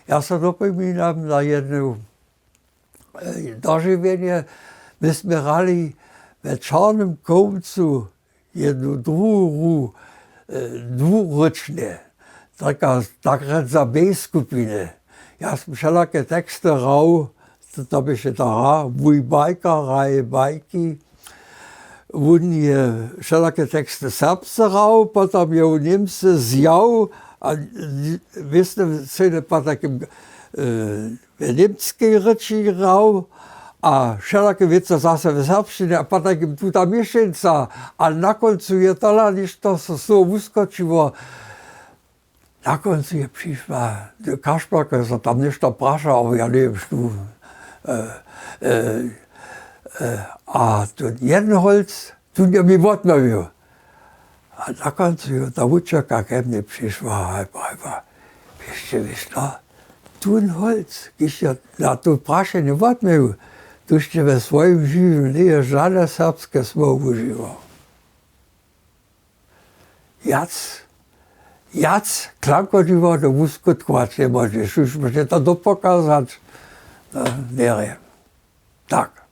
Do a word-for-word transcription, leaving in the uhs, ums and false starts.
Ja so dopominam na jedno dožiwjenje. My smy hrali we Čornym Kołmcu jednu druhu dwurěčnje, tak rjec za bej skupiny. Ja smy wšelake teksty hrał. To běše ta hra, mój bajka hraje bajki. Wón je wšelake teksty serbsce hrał, potom je wón němsce zjał a wěsny sejny po takim w němskej rěči hrał a wšelake wěcy zase w serbšćinje a po takim tuta měšeńca. A na kóncu je tola něšto so z toho wuskočiło. Na kóncu je přišła Kašpjerka, je so tam něšto prašała, ja njewěm štó. A tón Jenholc tón je mi wotmołwił. A na kóncu je ta wučerka ke mnje přišła a prajiła: „Wěsće, wěš to, tón Holc, kiž je na to prašenje wotmołwił, tóž je we swojim žiwjenju njeje žane serbske słowo wužiwał.“ Wjac wjac klankodźiwo do wuskutkować njemóžeš, już móže to dopokazać. Derje, tak.